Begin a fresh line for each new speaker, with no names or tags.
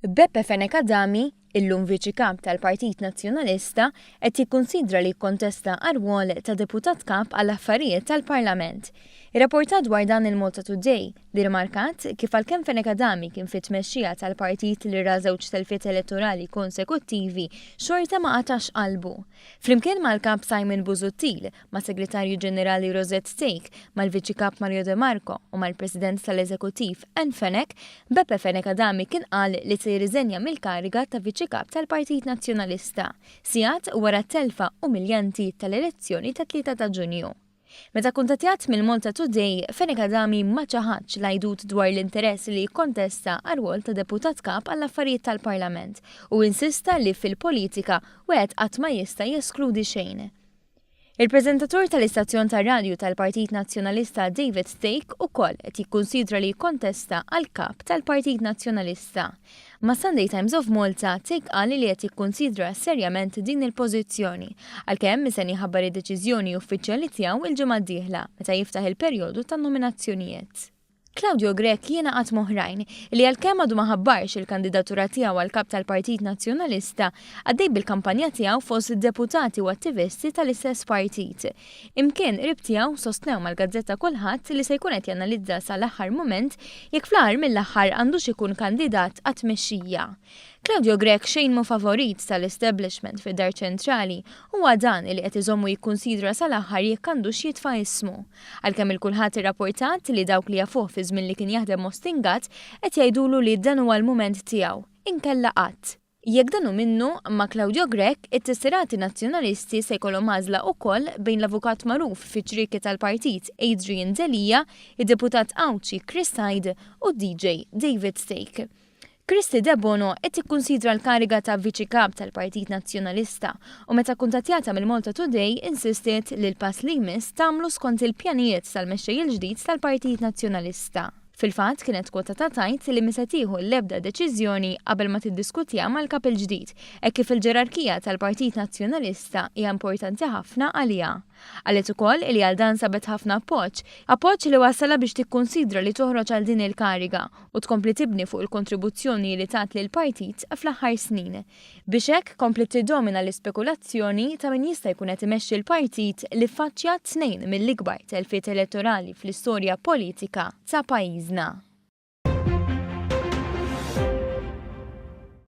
Beppe Fenech Adami, illum Viċi Kap tal-Partit Nazzjonalista, qed jikkunsidra li jikkontesta għar-rwol ta' Deputat Kap għall-Affarijiet tal-Parlament. Irrapportat dwar dan il-Malta Today, li rrimarkat kif għalkemm Fenech Adami kien fit-tmexxija tal-partit li ra żewġ telfiet elettorali konsekuttivi, xorta ma qatax qalbu. Flimkien mal-Kap Simon Busuttil, mas-Segretarju Ġenerali Rosette Thake, mal-Viċi Kap Mario De Marco u mal-President tal-Eżekuttiv Ann Fenech, Beppe Fenech Adami kien qal li se jirriżenja mill-kariga ta' Viċi Kap tal-Partit Nazzjonalista, sigħat wara t-telfa umiljanti tal-elezzjoni tat-3 ta' Ġunju. Meta kkuntattjat mill-Malta Today, Fenech Adami ma ċaħadx l-għajdut dwar l-interess li jikkontesta għar-rwol ta' Deputat Kap għall-Affarijiet tal-Parlament u insista li fil-politika wieħed qatt ma jista' jeskludi xejn. Il-preżentatur tal-istazzjon tar-radju tal-Partit Nazzjonalista David Thake ukoll qed jikkunsidra li jikkontesta għal Kap tal-Partit Nazzjonalista. Ma' Sunday Times of Malta, Thake qal li qed jikkunsidra serjament din il-pożizzjoni, għalkemm mistenni jħabbar id-deċiżjoni uffiċjali tiegħu l-ġimgħa d-dieħla meta jiftaħ il-perjodu tan-nominazzjonijiet. Claudio Grech jingħaqad m'oħrajn li għalkemm għadu ma ħabbarx il-kandidatura tiegħu għal Kap tal-Partit Nazzjonalista, għaddej bil-kampanja tiegħu fost deputati u attivisti tal-istess partit. Imkien qrib tiegħu sostnew mal-gazzetta Kulħadd li se jkun qed janalizza sal-aħħar mument jekk fl-aħħar mill-aħħar għandux ikun kandidat għat-tmexxija. Claudio Grech xejn mhu favorit tal-establishment fid-Dar Ċentrali. Huwa dan li qed iżommu jikkunsidra sal-aħħar jekk għandux jitfa' ismu. Għalkemm il-Kulħadd irrapportat li dawk li jafuh fiż-żmien li kien jaħdem Mostingat qed jgħidulu li dan huwa l-mument tiegħu, inkella qatt. Jekk dan hu minnu, ma' Claudio Grech, it-tesserati Nazzjonalisti se jkollhom għażla ukoll bejn l-avukat magħruf fiċ-ċrieki tal-partit Adrian Delia, id-deputat Għawdxi Chris Said u d-DJ David Thake. Kristy Debono qed tikkunsidra l-kariga ta' Viċi Kap tal-Partit Nazzjonalista u meta kkuntattjata mill-Malta Today insistiet li l-pass li jmiss tagħmlu skont il-pjanijiet tal-mexxej il-ġdid tal-Partit Nazzjonalista. Fil-fatt kienet kwotata tgħid li mhi se tieħu l-ebda deċiżjoni qabel ma tiddiskutiha mal-Kap il-ġdid hekk kif il-ġerarkija tal-Partit Nazzjonalista hija importanti ħafna għaliha. Qalet ukoll li għal dan sabet ħafna appoġġ, appoġġ li wassalha biex tikkunsidra li toħroġ għal din il-kariga u tkompli tibni fuq il-kontribuzzjoni li tat lill-partit fl-aħħar snin. Biex hekk kompliet tiddomina l-ispekulazzjoni ta' min jista' jkun qed imexxi l-partit li ffaċċja tnejn mill-ikbar telfiet elettorali fl-istorja politika ta' pajjiżna.